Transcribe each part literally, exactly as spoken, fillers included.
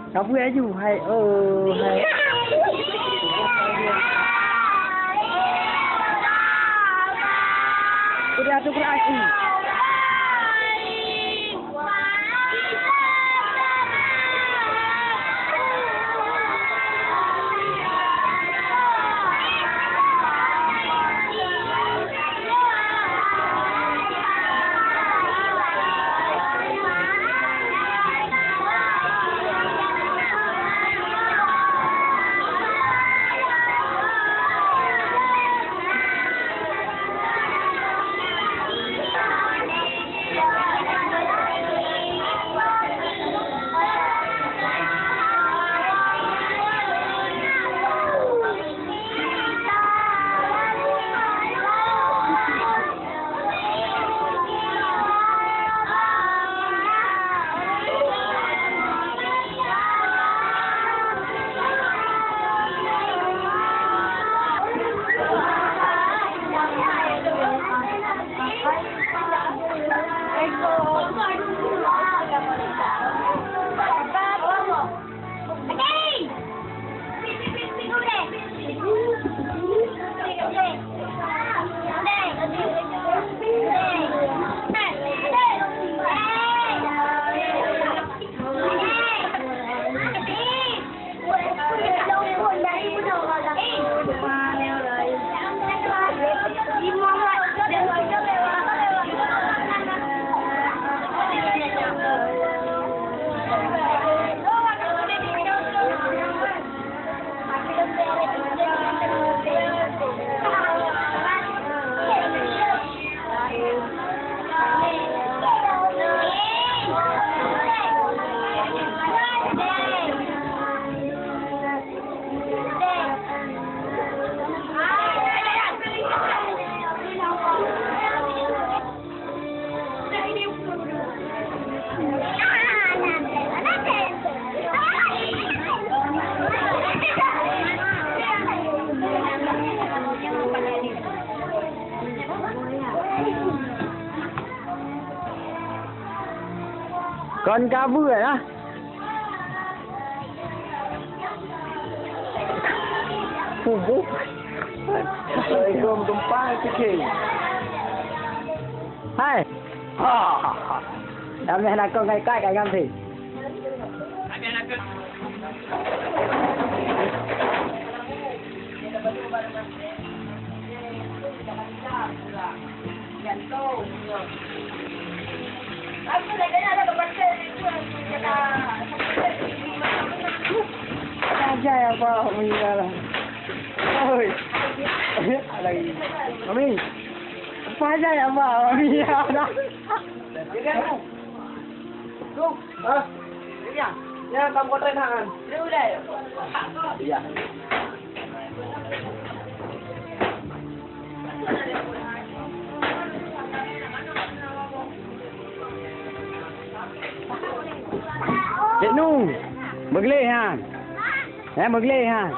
Kabui laju, hai, oh, hai. Udah tu berarti. Kon kabui lah. Subuh. Assalamualaikum, tumpang sikit. Hai. Ha. Dah meh nakong kai kai kai ngam si. Saja ya, Pak, meninggal. Oi. Lagi. Mami. Apa aja ya, Pak? Mami, ya, dah. Tuh. Hah? Iya. Ya, kamu kontrak tangan. Iya. Cik Nu, beugleh ha. Ya, beugleh ha.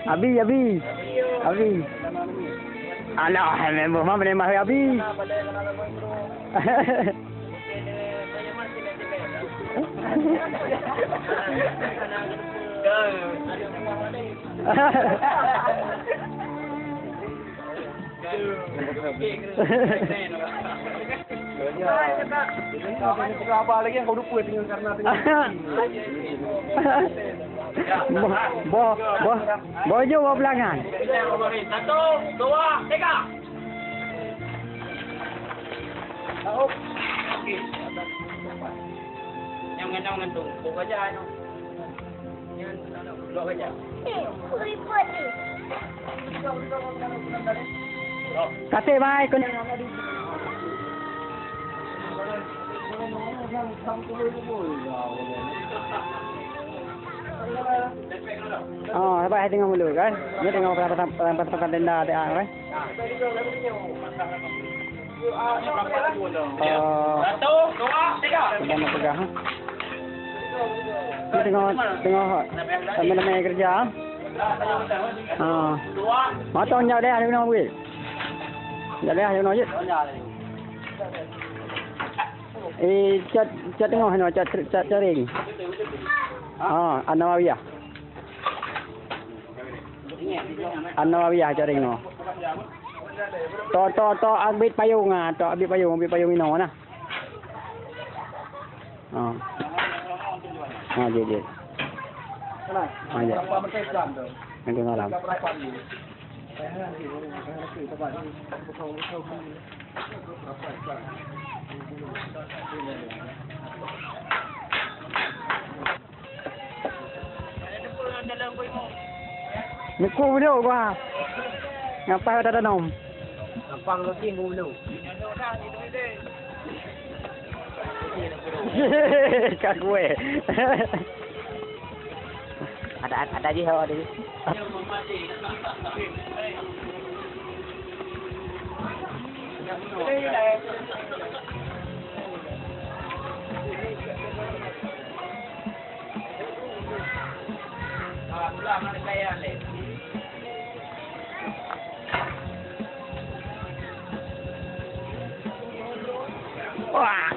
Abi, abi. Abi. Alah, memang mana mah abi. Boh, boh, boh, boh jo boh pelangan. Satu, dua, tiga. Nyang ngenang ngantung. Boh baja nyoe. Nyan, blok baja. Eh, ribet ni. Kasih, Mai. Kun- Oh, sabar, hai tengok dulu, kan? Ni tengok pasang-pasang, pasang-pasang tenda, tengok, kan? Oh. Sedang peugah, ha? Ni tengok, tengok, ramai-ramai kerja, ha? Ha. Mantong nyau deh, ada guna buih. Nyau deh, ada guna je. Eh, cat, cat tengok, no, cat, cat, cat ring. Ha, An-Nawawiyah. An-Nawawiyah cok ringoe. To, to, to, abit payong ah, to abit payong, abit payong inoe nah. Ha. Ha, jeuet, jeuet. Ha, jeuet. Minggu malam. Neukô meudok gua. Ngapai ata danom? Gampang lagi meulô. Ka gue. Ada, ada jih, ada jih. Wah.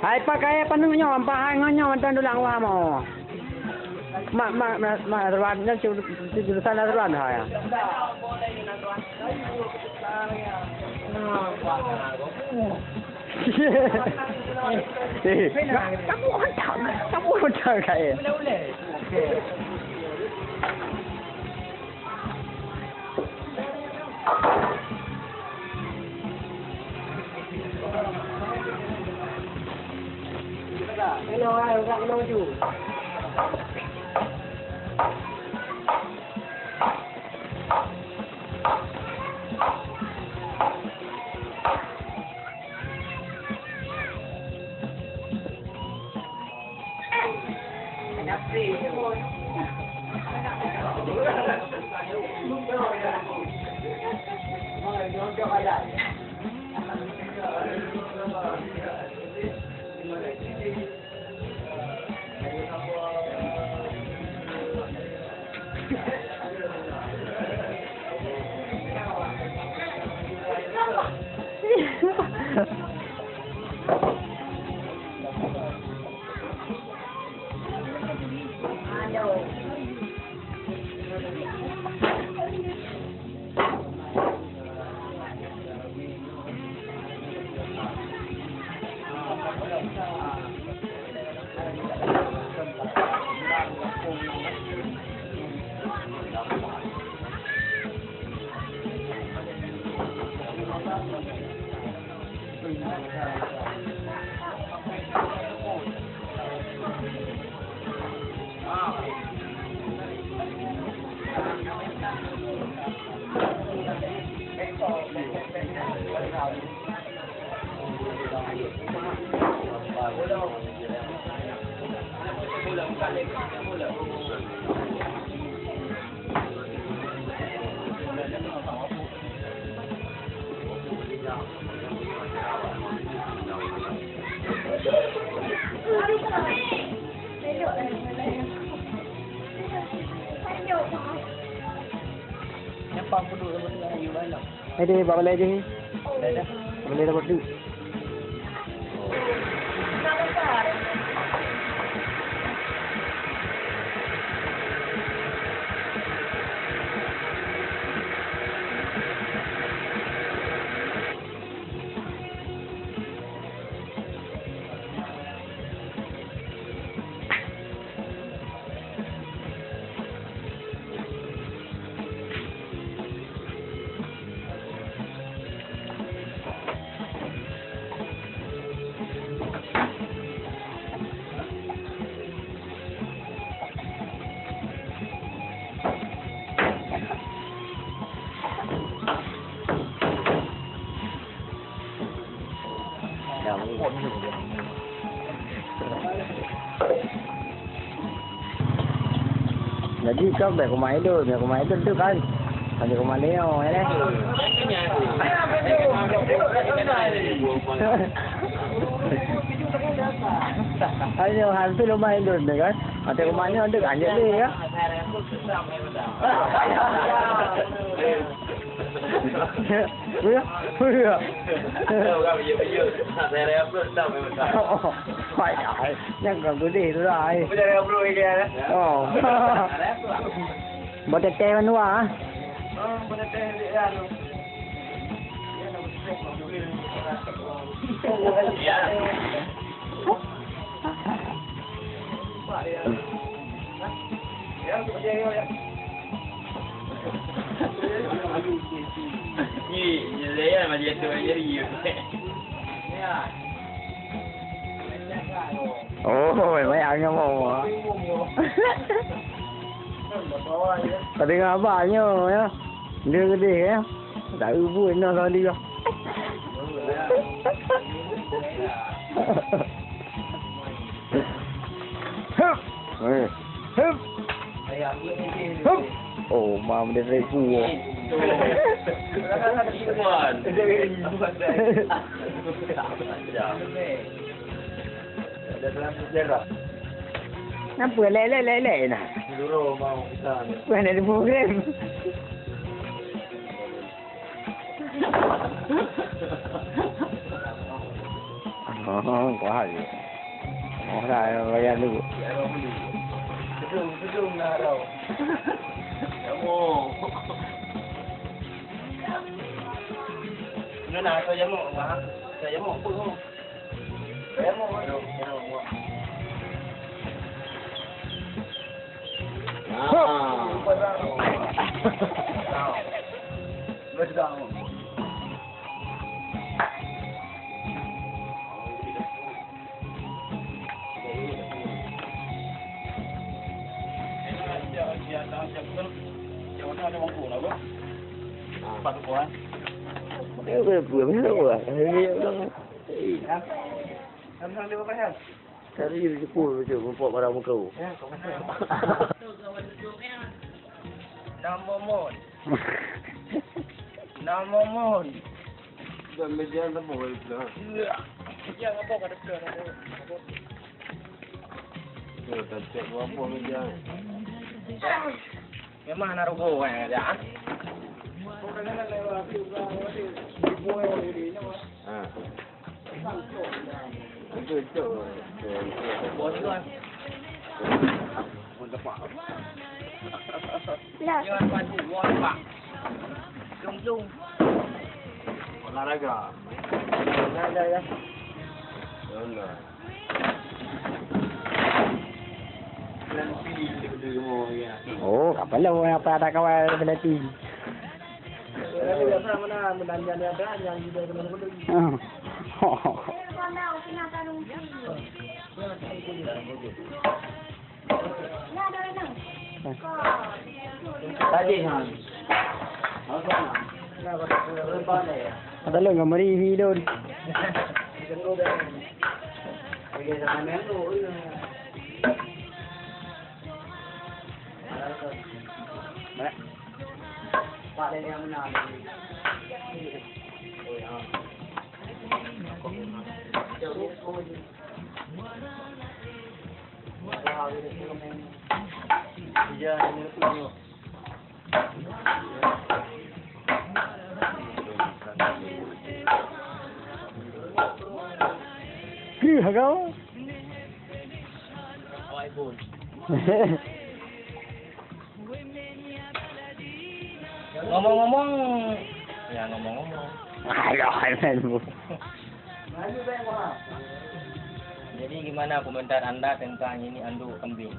Hai pakai apa nyoe, ampa hai ngon nyoe mantong dulang wah mo. Mak, mak, mak, mak Azwan nyan ju-, ju-, jurusan Azwan ha ya. Eh, kamu otak, kamu otak kae. Nyapa peuduek sama tengah ayuh balok. Hai deh, bak balai deh. Balai dah berdua. Jadi kau bèk kumat idun, bèk kumat idun tu kan. Bèk kumat Leo, ya kan? Ayo, hantu lumah idun tu kan. Atau kumat Leo tu kan, jadi ya. Ya, ya. Hai, hai. Nyang ka geude tu lah, hai. Oh. Buat teteh menua, ah. Oh, banyak nyoe. Tadi ngapa nyoe ya? Dia gede ya. Tak ubun noh tadi lah. Hup. Eh. Hup. Hup. Oh, mam dia seribu. Kenapa lelek-lelek nah? Bukan ada program. Oh, kuat je. Oh, dah, layan dulu. Gedung, gedung dah tau. Jamu. Mana nak kau jamu? Wah, kau jamu apa kau? Jamu, jamu. Ah. Tadi jipukul betul, mumpok barang muka. Nama mon. Nama mon. Dan meja sama boleh pula. Iya. Meja apa kat depan? Tuh, tak cek apa meja. Memang anak rugo kan, ya? Ha. Itu, itu. Bos tu kan. Lah. Jangan padu, wah, Pak. Jom, jom. Olahraga. Dah, dah, dah. Dah, dah. Oh, kapal lah orang apa ada kawan penalti. Ah. Tadi, ha. Ada lagi meri hidon. Kreueh kau. Ngomong-ngomong, ya ngomong-ngomong. Alah, main bu. Jadi gimana komentar Anda tentang ini anduk kambing?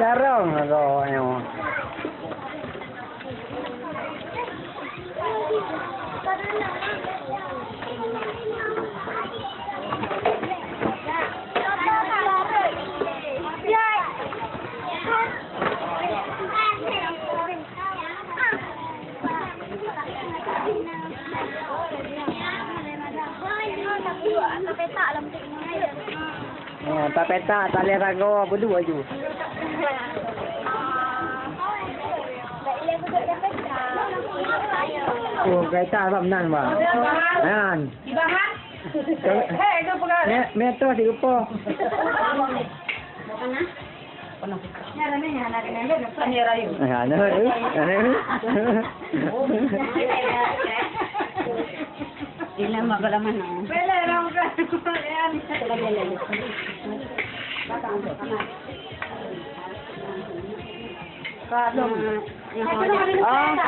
Tarông lagoe nyoe. Oh, tapetak, talèe sagoe, peudeuh aju. Oh, kereta bak meunan, Bang. Nan. Mé-, meuet troh sigoe po. Hana, hana. Ilang bak kolam mana? Ah.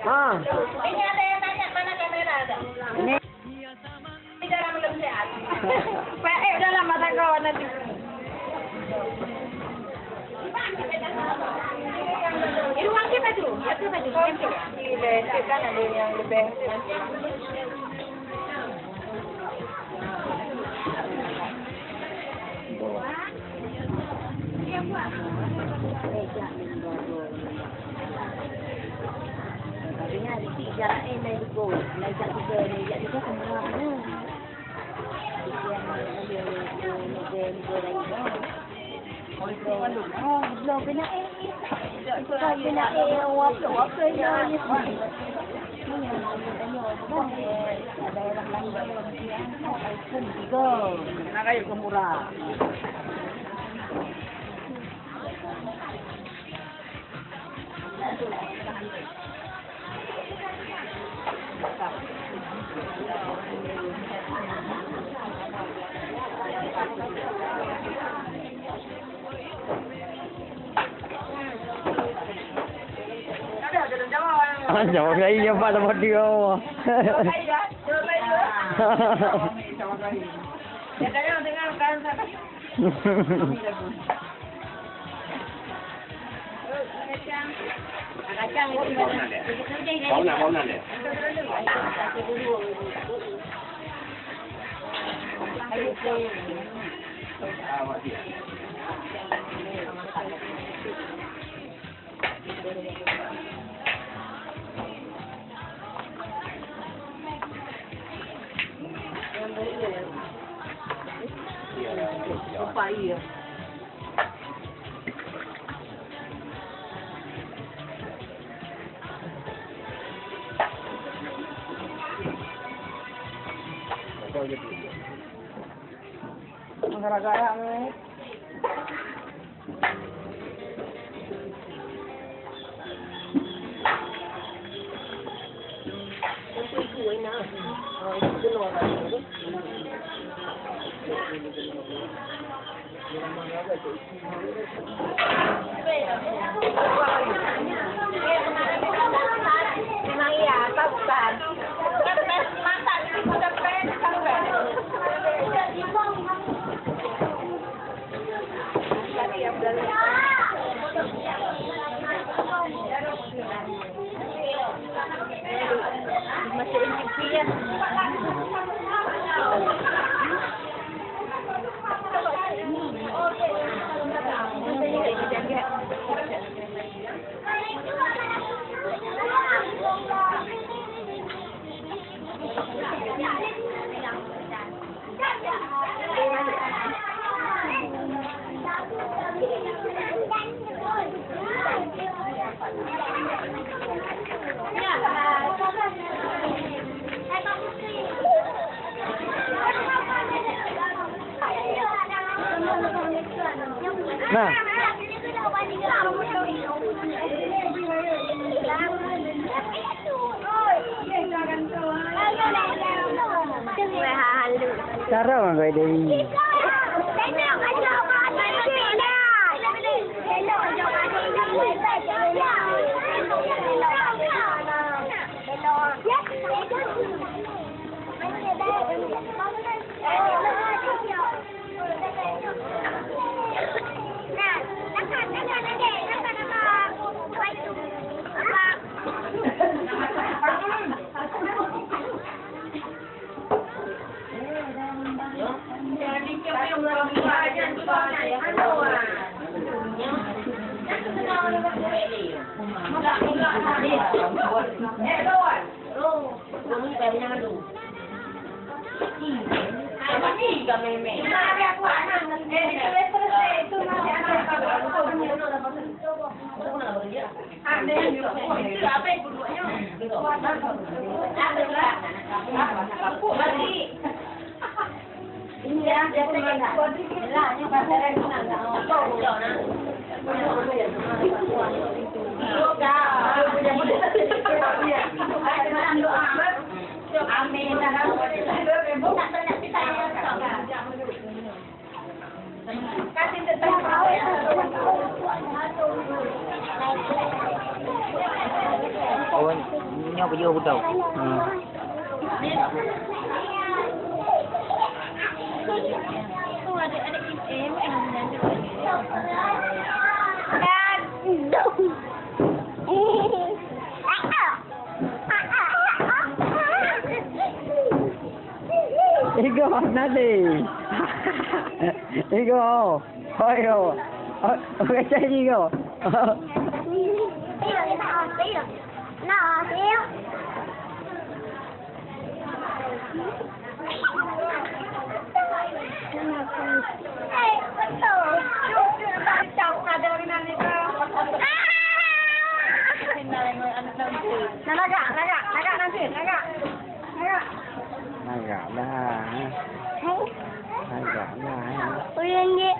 Ha. Ini ada yang tanya mana kamera ada. Ini. Ini dalam belum sehat. Baik dalam mata kawan nanti. Ini pakai baju, pakai baju. Kan ada yang lebih. Jawab saya, ya, Pak, sama dia. Gara-gara Nah. Cara orang kaya dari. Oh, nyoe beujoh beutôi. Hmm. Igo, nanti. Igo. Hoi, igo. Hoi, oke, saya igo. Nah, lagak, lagak, lagak nanti, lagak. Lagak. Lagak dah. Lagak dah. Uyang je.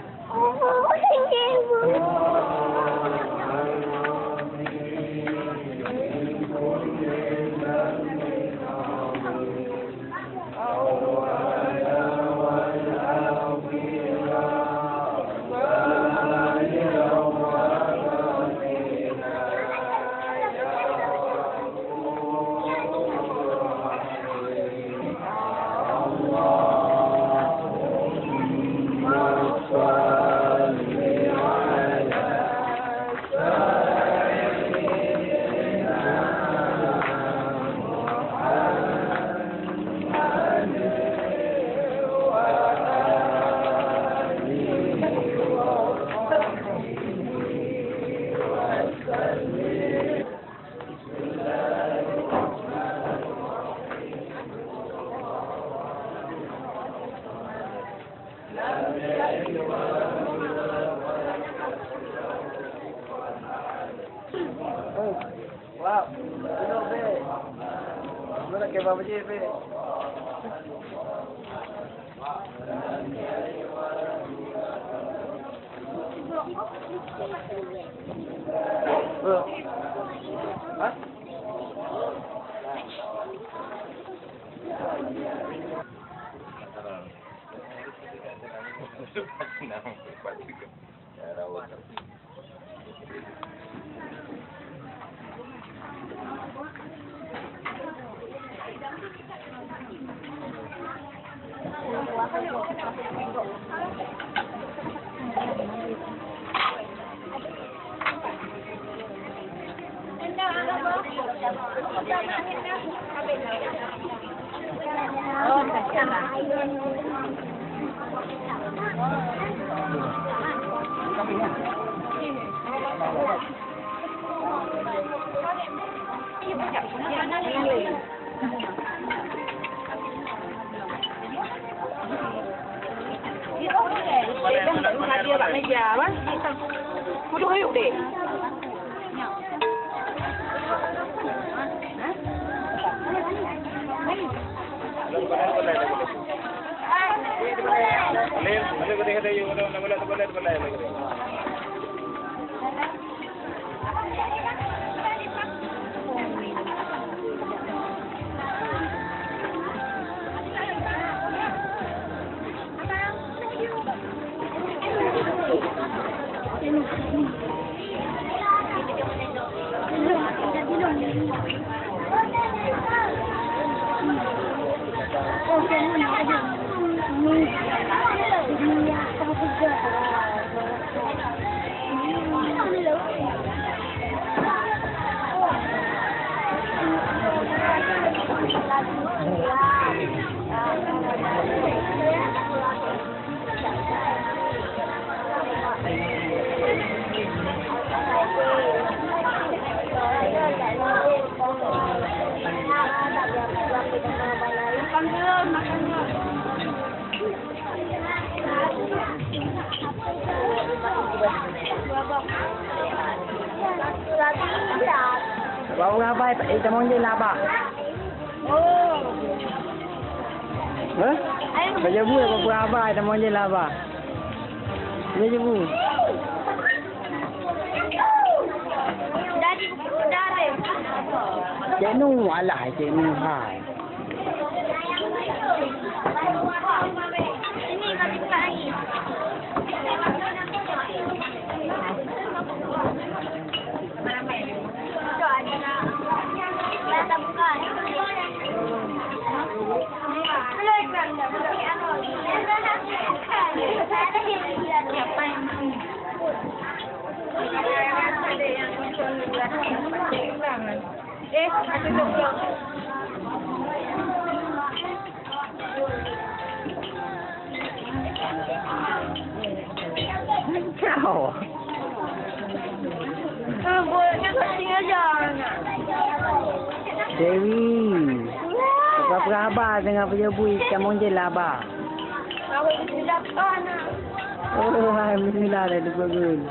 Bak ureueng abai, eh, tamong je lah, Abah. Hah? Bak jabu, bak ureueng abai, tamong je lah, Abah. Bak jabu. Cik Nu, alah, Cik Nu, hai. Eh, ada tu. Kau. Eh, buatnya tak sengaja. Dewi. Apa-apa haba dengan pejabu ikan monjel lah, Abah? Awak bismillah, Abah, nak. Oh, hai, bismillah dah dibangun.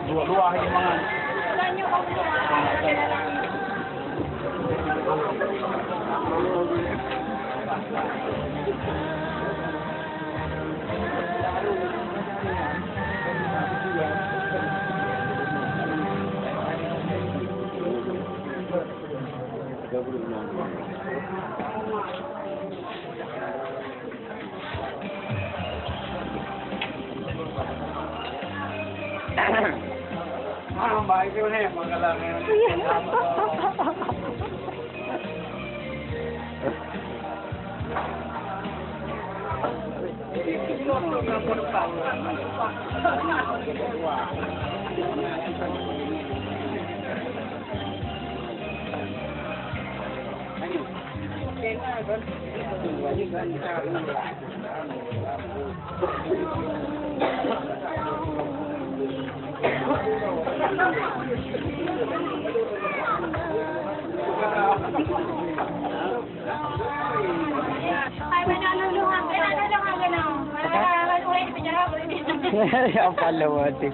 Dua-dua lagi mangan. Apa lo tu?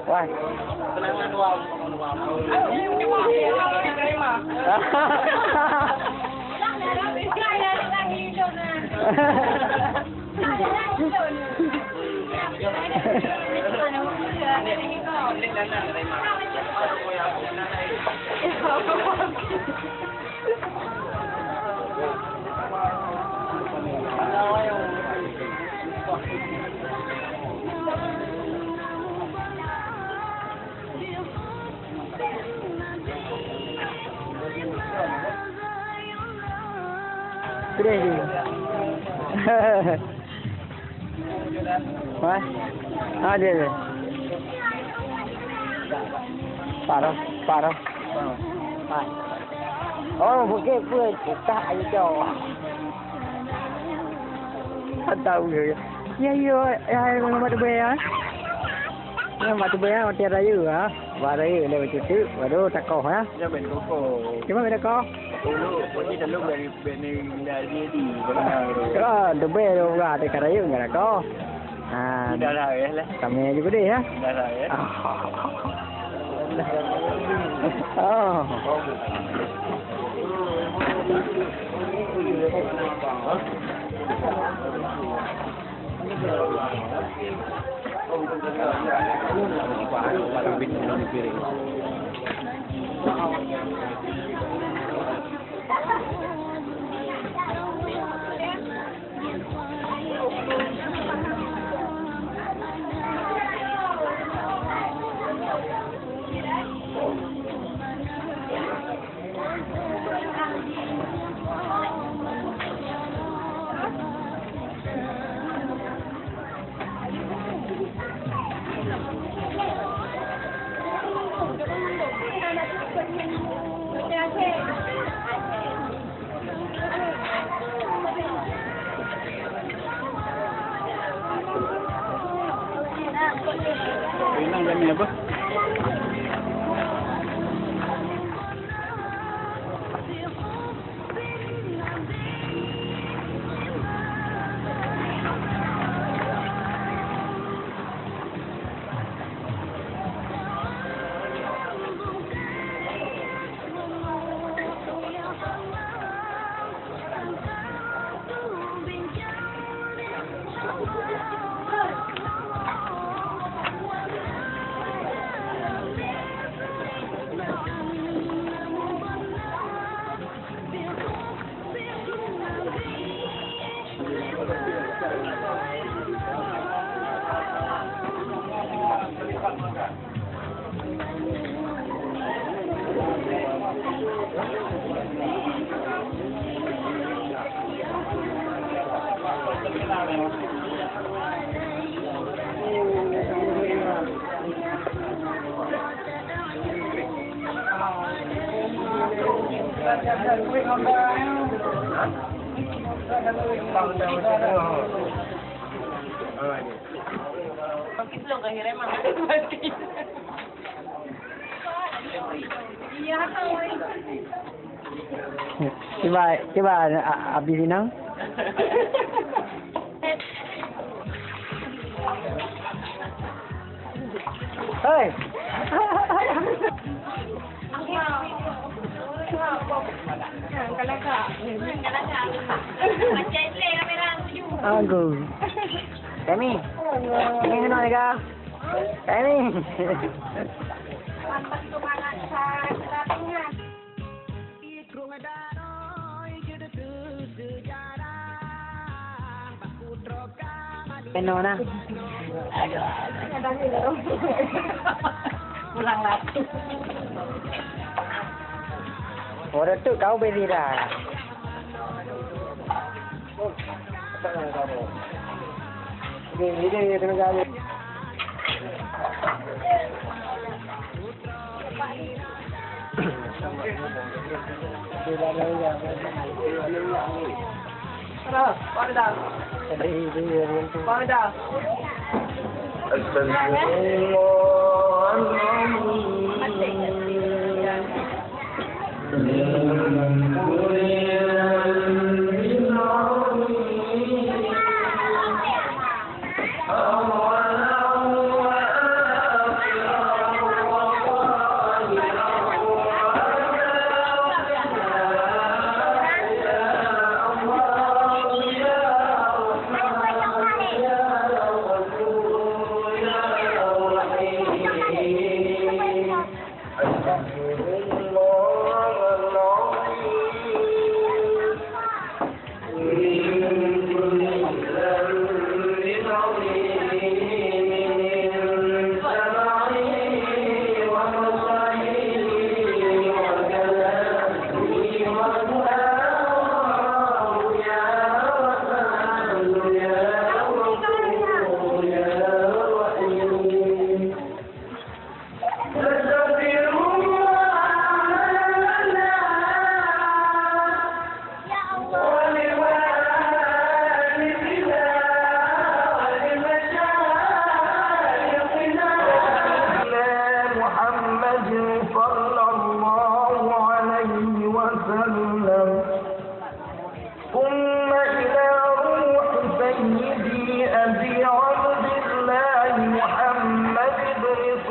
Wah. Deh, deh. Hah? Ah, dia, dia. Parah, parah. Oh, bukit pun tak ayo jauh. Tak tahu dia. Ya, ya, ya, ya, ya. Nyan bak teubiet, ha, watèe raya, ha. Bak raya lé cucu, baru takoh, ha. Nyan bèk takoh. Cuma bèk takoh. Dulu, pokoknya dulu bèk, bèk ni nilai dia di, benar. Kan, teubiet dulu, ha, teuka raya nggak takoh. Ha. Dah lah, ya lah. Kami juga deh, ya. Dah lah, ya. Oh. Inang kami apa? Cuba, cuba, a-, abis inang. Hei. Aku. Kami. Ini kenal ya, Kak? Kami. Peno na. Aduh. Pulang lah. Orang tu kau beri dah. Ini, ini, ini, ini.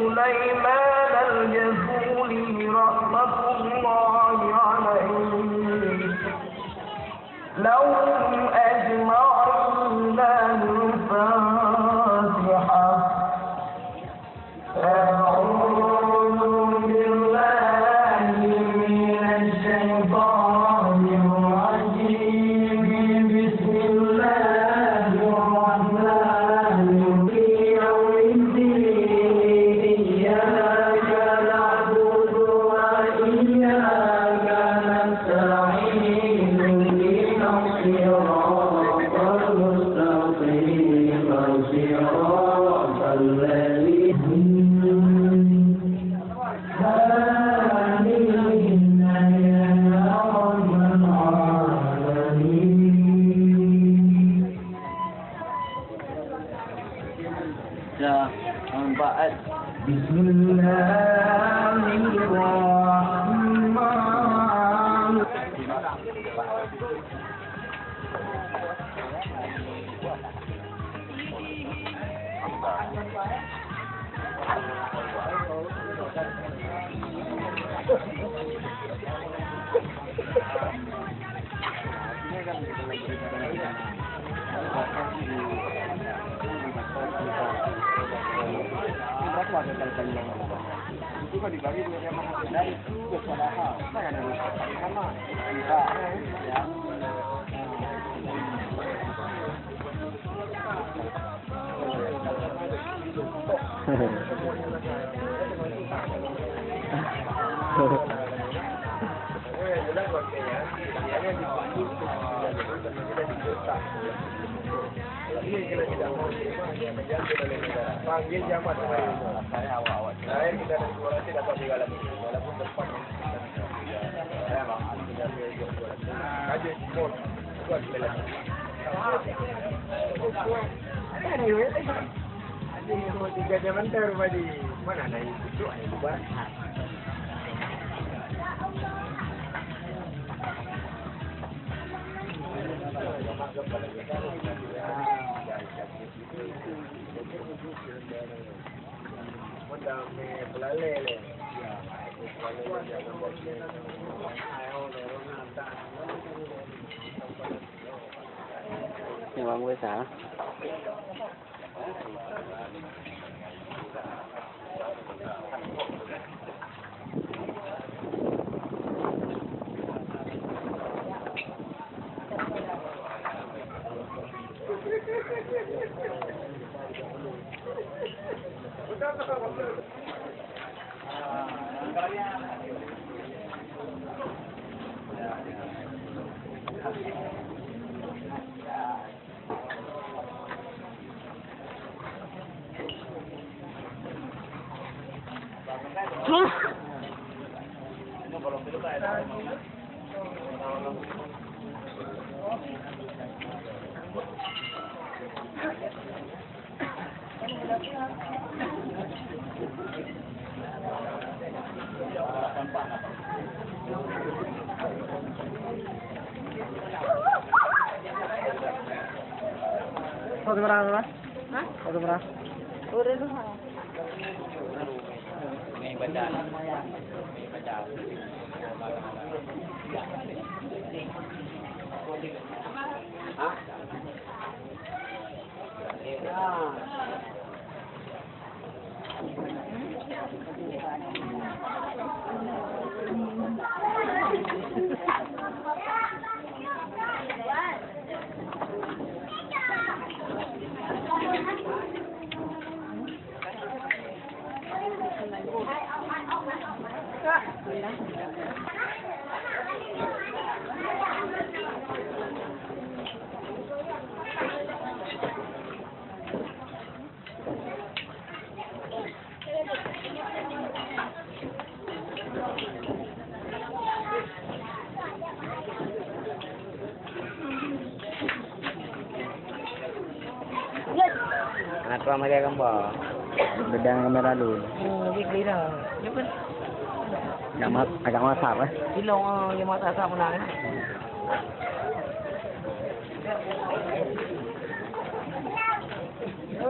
سليمان الجزولي رحمة الله عليه. لهم أجمعين الفاتحة. أعوذ بالله من الشيطان الرجيم. بسم الله الرحمن الرحيم. يوم الدين. إياك نعبد وإياك نستعين. اهدنا الصراط المستقيم. صراط الذين آمين يا رب العالمين. Ya, empat. Bismillahirrahmanirrahim. Imam ke sana. Satu orang, Mas? Hah? Satu orang. Urut tu, ha. Anak tua makai gambar. Bedang kamera dulu. Hmm, lagi clear dah. Dia pun Agak ma-, agak masam, eh. Silong, ah, dia masak-masak pula, eh.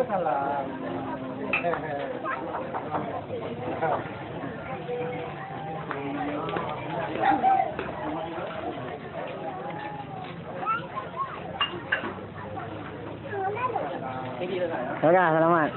Salam. Dadah, selamat.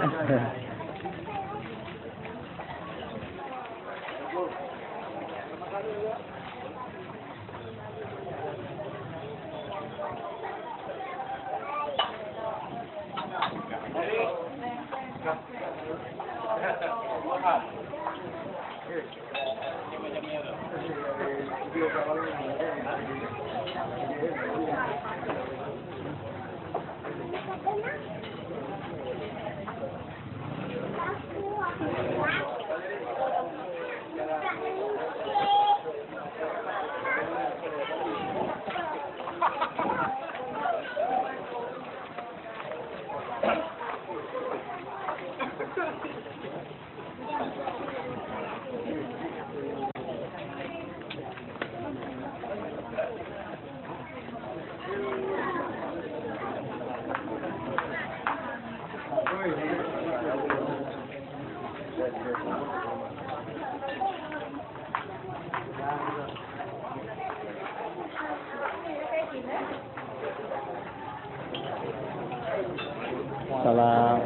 Salam.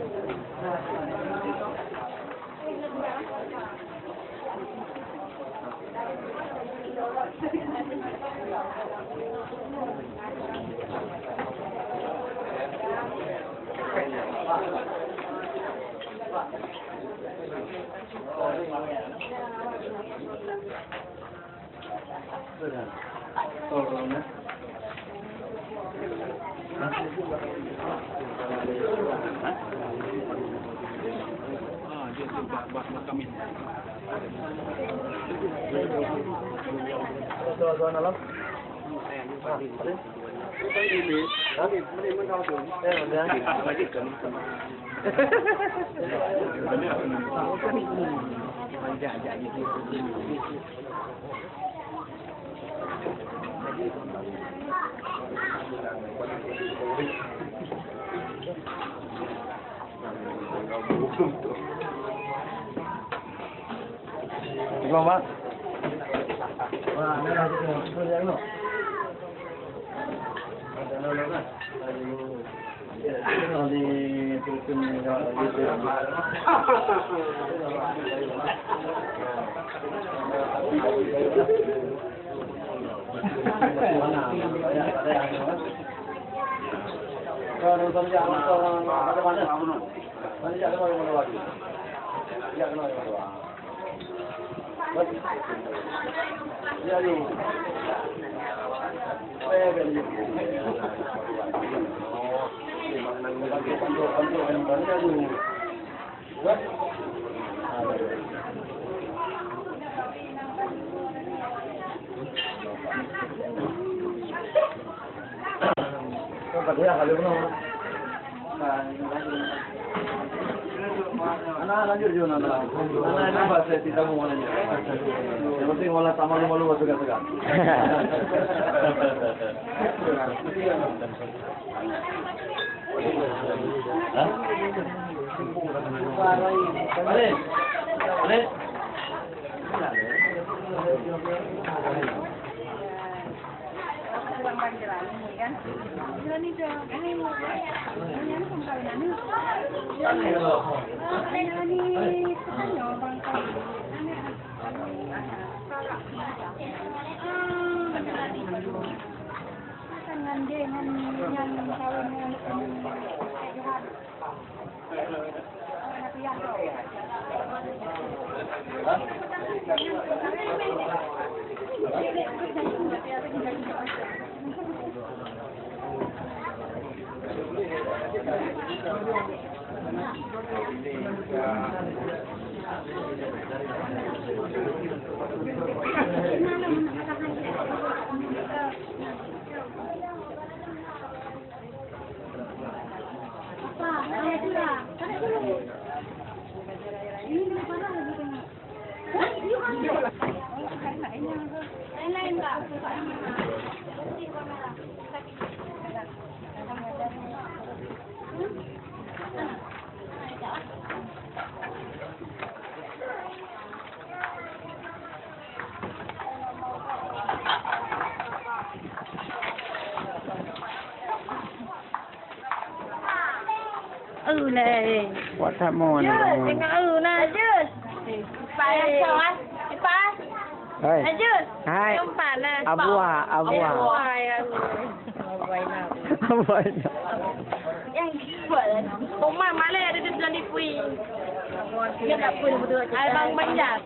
Anak lanjut je, anak. Anak, anak, saya tidak mau lanjut. Yang penting, walau tak malu-malu, segan-segan. Hah? Balik. Balik. Leh. Wak that mon. Jus, tengok eu nah. Jus. Payah cawai. Cepat. Hai. Jus. Hai. Empat nah. Abua, abua. Abua, ya. Abua, ya. Abua, ya. Yang buat lah. Rumah malah ada di dalam dipui. Dia tak pun betul. Ai bang banyak.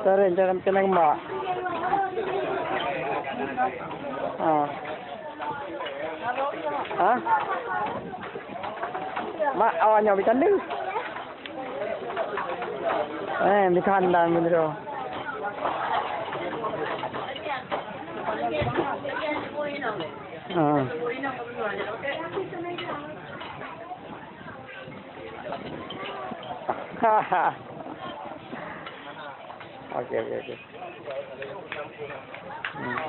Tarik jangan kena mak. Ha. Ha? Mak, awak nyoe bicanda. Eh, bicanda bener. Ha. Ha ha. Oke, oke, oke. Hmm.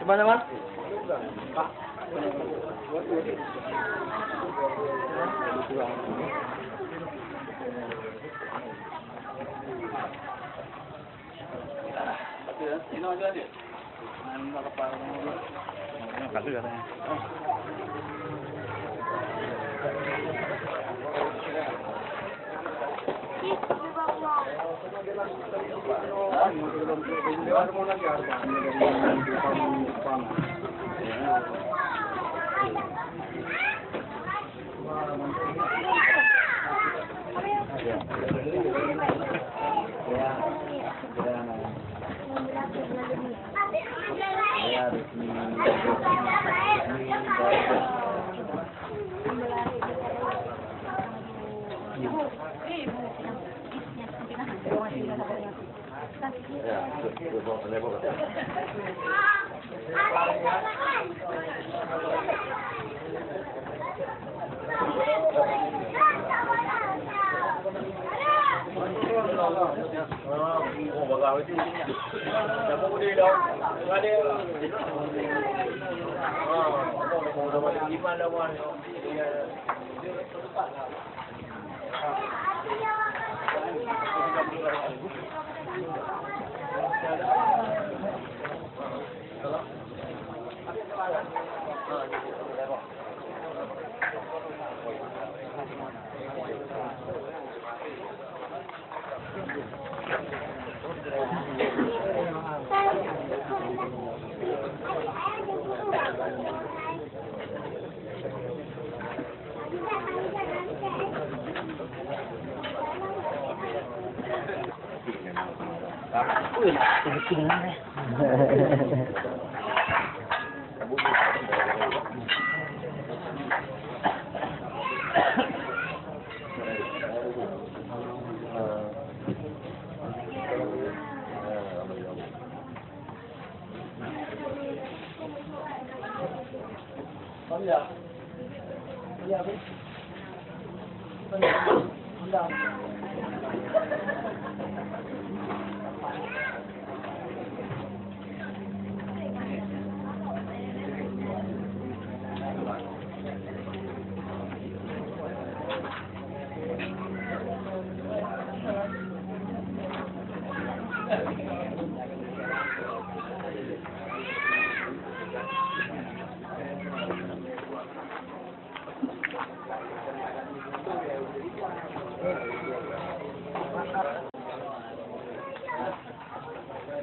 Di mana, Mas?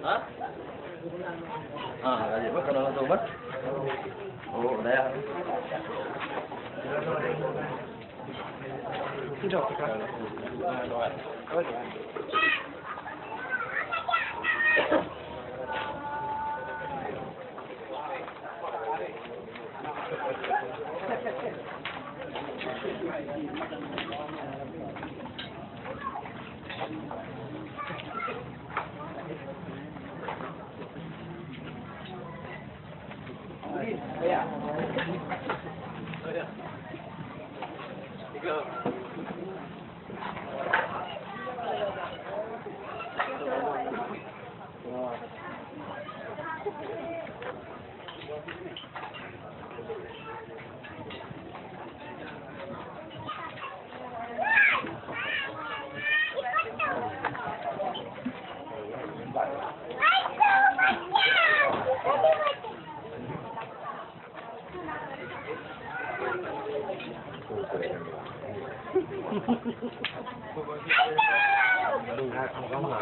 Ha? Ha, tadi apa? Kalau langsung apa? Oh, dah ya. Sudah, sudah.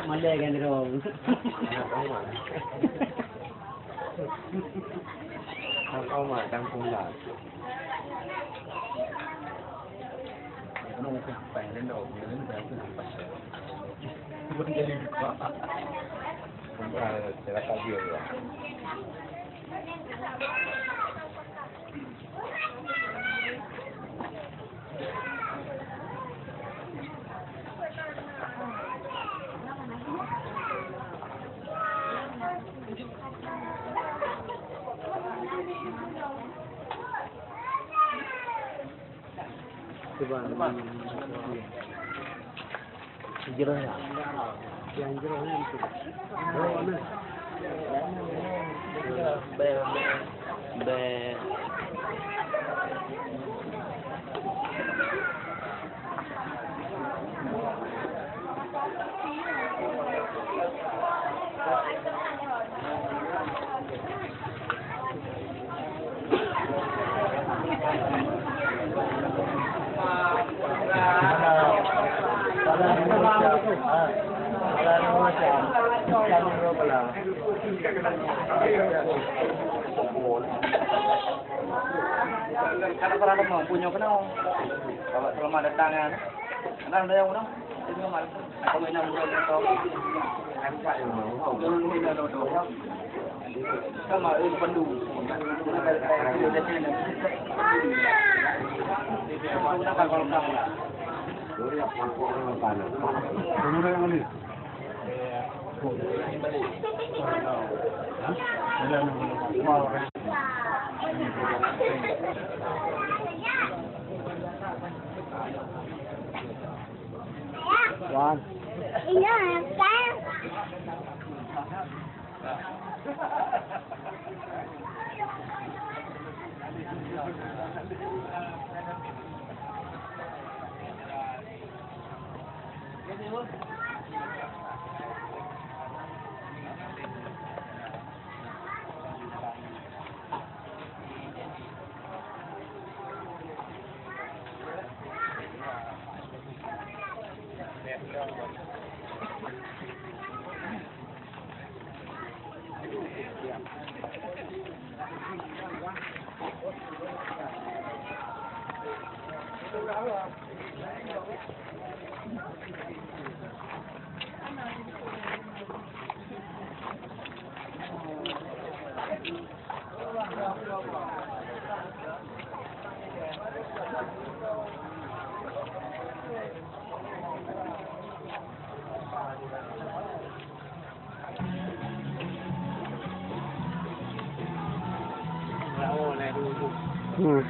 Malèe kan, Rom? Coba. Hijrah ya? Yang hijrah ni itu. Oh, ni. Be, be, be. Kalau pernah mau punya kenal, kalau selamat datang kan, kenal ada yang udah. Wan. Hmm.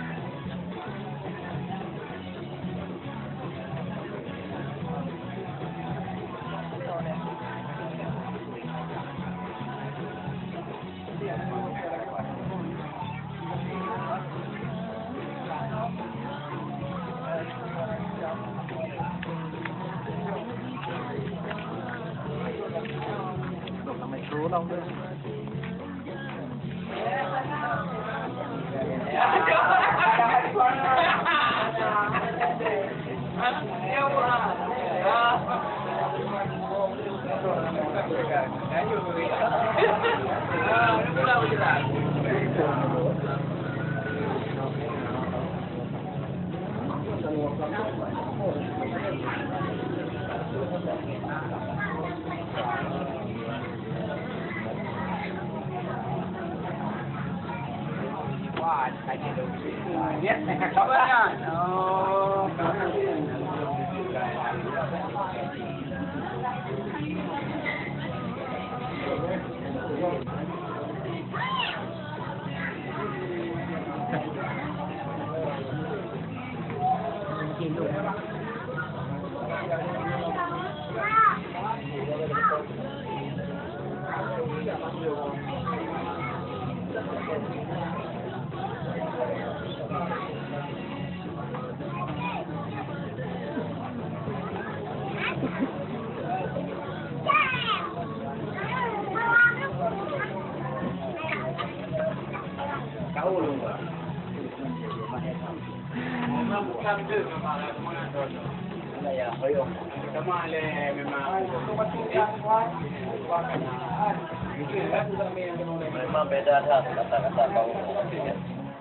Memang beda that kata-kata kaum.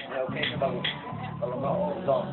Ya, oke, itu bagus. Kalau enggak, oh, zong.